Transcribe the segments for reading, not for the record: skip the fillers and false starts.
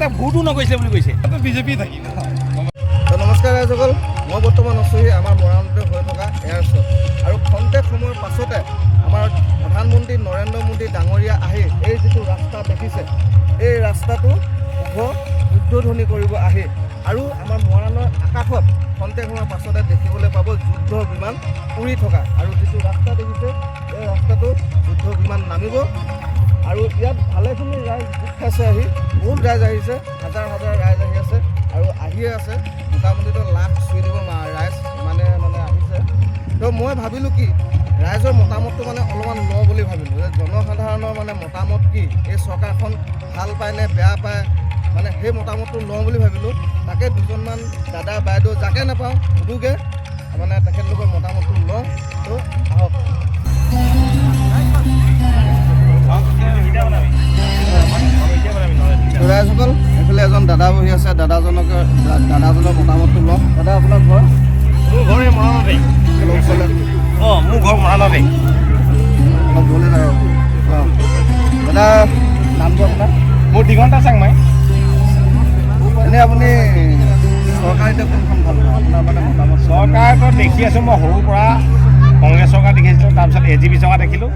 আগতে ভোটো নগৈছিলে বুলি কৈছে। বিজেপি থাকিব। তো নমস্কাৰ ৰাইজসকল, মই বৰ্তমান আছোঁহি আমাৰ মৰাণতে হৈ থকা এয়াৰ শ্ব'ত আৰু খন্তেক সময়ৰ পাছতে আমাৰ প্ৰধানমন্ত্ৰী নৰেন্দ্ৰ মোদী ডাঙৰীয়া আহি এই যিটো ৰাস্তা দেখিছে, এই ৰাস্তাটো শুভ উদ্বোধনী কৰিব আহি। আৰু আমাৰ মৰাণৰ আকাশত খন্তেক সময়ৰ পাছতে দেখিবলৈ পাব যুদ্ধ বিমান উৰি থকা। আৰু যিটো ৰাস্তা দেখিছে, এই ৰাস্তাটো যুদ্ধ বিমান নামিব। আৰু ইয়াত ভালেখিনি ৰাইজ গোট খাইছে আহি, বহুত ৰাইজ আহিছে, হাজাৰ হাজাৰ ৰাইজ আহি আছে আৰু আহিয়ে আছে। মোটামুটিতো লাখ চুই দিব ৰাইজ মানে মানে আহিছে। তো মই ভাবিলোঁ কি, ৰাইজৰ মতামতটো মানে অলপমান লওঁ বুলি ভাবিলোঁ যে জনসাধাৰণৰ মানে মতামত কি, এই চৰকাৰখন ভাল পায় নে বেয়া পায়, মানে সেই মতামতটো লওঁ বুলি ভাবিলোঁ। তাকে দুজনমান দাদা বাইদেউ যাকে নাপাওঁ সোধোগৈ, মানে তেখেতলোকৰ মতামতটো লওঁ। তো আহক। তো ৰাইজসকল, এইফালে এজন দাদা বহি আছে, দাদাজনৰ মতামতটো লওঁ। দাদা, আপোনাৰ ঘৰ? মোৰ ঘৰ এই মৰাণতে। অলপ ওচৰলৈ। অঁ, মোৰ ঘৰ মৰাণতে। অলপ দূৰলৈ যাব। অঁ, দাদা, নামটো আপোনাৰ? মোৰ দিগন্ত চাংমাই। এনেই আপুনি চৰকাৰ এতিয়া কোনখন ভাল পায়, আপোনাৰ মানে মতামত? চৰকাৰতো দেখি আছোঁ, মই সৰুৰ পৰা কংগ্ৰেছ চৰকাৰ দেখিছিলোঁ, তাৰপিছত এ জি পি চৰকাৰ দেখিলোঁ,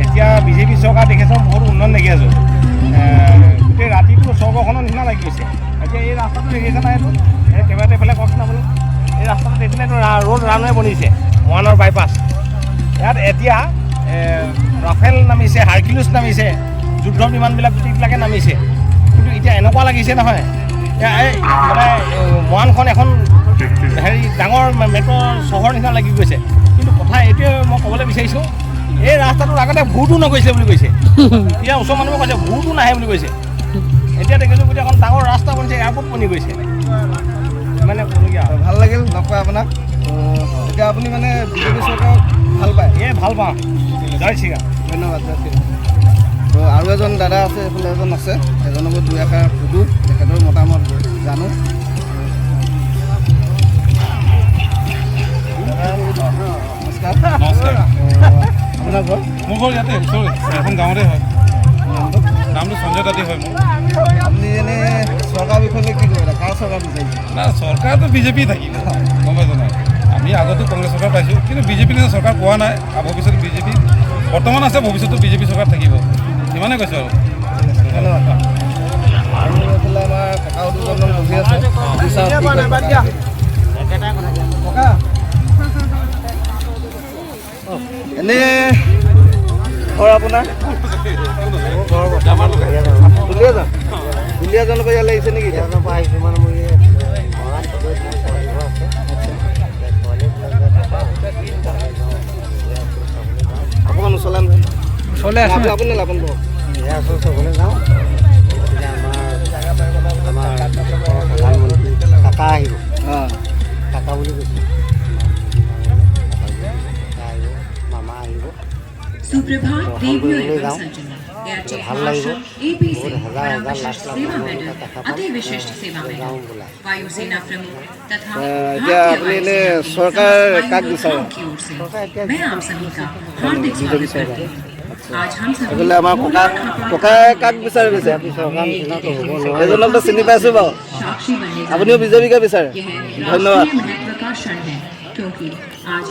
এতিয়া বিজেপি চৰকাৰ দেখিছোঁ, বহুত উন্নয়ন দেখি আছোঁ। গোটেই ৰাতিটো স্বৰ্গখনৰ নিচিনা লাগি গৈছে। এতিয়া এই ৰাস্তাটো দেখিছে নাই? এইটো এই কেমেৰাটো এইফালে কওকচোন আপুনি। এই ৰাস্তাটো দেখিলে, এইটো ৰোড ৰানৱে বনিছে, মৰাণৰ বাইপাছ। ইয়াত এতিয়া ৰাফেল নামিছে, হাৰকিউলিছ নামিছে, যুদ্ধ বিমানবিলাক গোটেইবিলাকে নামিছে। কিন্তু এতিয়া এনেকুৱা লাগিছে নহয়, এতিয়া এই মানে মৰাণখন এখন হেৰি ডাঙৰ মেট্ৰ' চহৰ নিচিনা লাগি গৈছে। কিন্তু কথা এইটোৱে মই ক'বলৈ বিচাৰিছোঁ, এই ৰাস্তাটোৰ আগতে ভোটো নগৈছিলে বুলি কৈছে। এতিয়া ওচৰৰ মানুহে কৈছে, ভোটো নাহে বুলি কৈছে। এতিয়া দেখিছোঁ গোটেই এখন ডাঙৰ ৰাস্তা বনিছে, এয়াৰপৰ্ট বনি গৈছে, মানে ক'বলগীয়া আৰু। ভাল লাগিল লগ পাই আপোনাক। তো এতিয়া আপুনি মানে বিজেপি চৰকাৰক ভাল পায়? এই ভাল পাওঁ। জয় শ্ৰীৰাম। ধন্যবাদ, জয় শ্ৰীৰাম। তো আৰু এজন দাদা আছে, এইফালে এজন আছে, এজনকো দুই এষাৰ সুধোঁ, তেখেতৰ মতামত জানো। নমস্কাৰ। নমস্কাৰ। আপোনাৰ ঘৰ? মোৰ ঘৰ ইয়াতে ওচৰতে, এখন গাঁৱতে হয়। নামটো? নামটো সঞ্জয় তাঁতী হয় মোৰ। আপুনি এনে চৰকাৰ বিষয়ে কি ক'ব, কাৰ চৰকাৰ বিচাৰিছে? নাই, চৰকাৰতো বিজেপি থাকিব, গম পাইছে নাই? আমি আগতো কংগ্ৰেছ চৰকাৰ পাইছোঁ, কিন্তু বিজেপি নিচিনা চৰকাৰ পোৱা নাই। আৰু ভৱিষ্যতে বিজেপি বৰ্তমান আছে, ভৱিষ্যতো বিজেপি চৰকাৰ থাকিব, ইমানেই কৈছোঁ আৰু। ধন্যবাদ। আৰু এইফালে আমাৰ ককাও দুজনমান বহি আছে, সুধি চাওঁ কি কয়। ককা, এনে ঘৰ আপোনাৰ? দুলীয়াজান। দুলীয়াজানৰ পৰা ইয়ালৈ আহিছে নেকি এতিয়া? আহিছোঁ মানে মোৰ এই মৰাণ ছোৱালী ঘৰ আছে। ছোৱালী অকণমান ওচৰলৈ আনক। ওচৰলৈ। আপুনি নালাগে, আপুনি বহক। আছোঁ, চাবলৈ যাওঁ। গতিকে আমাৰ দেশৰ প্ৰধানমন্ত্ৰী কাকা আহিব। কাকা বুলি কৈছোঁ, কাকা আহিব, মামা আহিব। सुप्रभात দৰ্শন देवियों কৰিবলৈ एवं যাওঁ। सज्जनों, एयर चीफ ভাল লাগিব। मार्शल एपी বহুত सिंह হাজাৰ परम হাজাৰ লাখ विशिष्ट লাখ सेवा মানুহ मेडल তাত দেখা পাম। अति विशिष्ट सेवा যাওঁ मेडल বোলা। वायुसेना प्रमुख तथा এতিয়া भारतीय আপুনি এনে वायुसेना के চৰকাৰ समस्त কাক वायु বিচাৰে? योद्धाओं की ओर से চৰকাৰ এতিয়া मैं आप सभी का हार्दिक বিজেপি स्वागत চৰকাৰ। करती हूँ। आज हम सभी এইফালে আমাৰ ককা, मोरान ককাই কাক বিচাৰে পিছে? বিজেপি চৰকাৰ নিচিনাতো হ'ব নোৱাৰে। এজনকতো চিনি পাইছোঁ বাৰু। साक्षी बनने जा আপুনিও रहे हैं। বিজেপিকে বিচাৰে? यह ধন্যবাদ। राष्ट्रीय महत्व का क्षण है, क्योंकि आज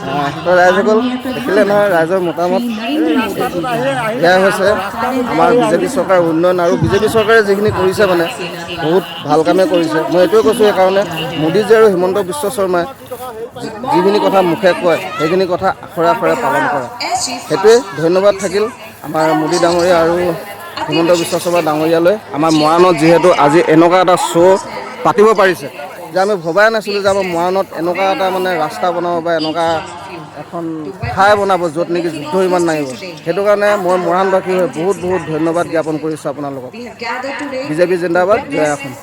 তো ৰাইজসকল, माननीय দেখিলে নহয় ৰাইজৰ মতামত? श्री नरेंद्र मोदी जी द्वारा এয়াই হৈছে আমাৰ বিজেপি চৰকাৰৰ উন্নয়ন। আৰু বিজেপি চৰকাৰে যিখিনি কৰিছে, মানে বহুত ভাল কামেই কৰিছে। মই এইটোৱে কৈছোঁ, সেইকাৰণে মোদীজী আৰু হিমন্ত বিশ্ব শৰ্মাই যিখিনি কথা মুখে কয়, সেইখিনি কথা আখৰে আখৰে পালন কৰে। সেইটোৱে ধন্যবাদ থাকিল আমাৰ মোদী ডাঙৰীয়া আৰু হিমন্ত বিশ্ব শৰ্মা ডাঙৰীয়ালৈ, আমাৰ মৰাণত যিহেতু আজি এনেকুৱা এটা শ্ব' পাতিব পাৰিছে, যে আমি ভবাই নাছিলোঁ যে আমাৰ মৰাণত এনেকুৱা এটা মানে ৰাস্তা বনাব বা এনেকুৱা এখন ঠাই বনাব, য'ত নেকি যুদ্ধ বিমান নামিব। সেইটো কাৰণে মই মৰাণবাসী হৈ বহুত বহুত ধন্যবাদ জ্ঞাপন কৰিছোঁ আপোনালোকক। We have gathered today BJP জিন্দাবাদ, জয় অসম।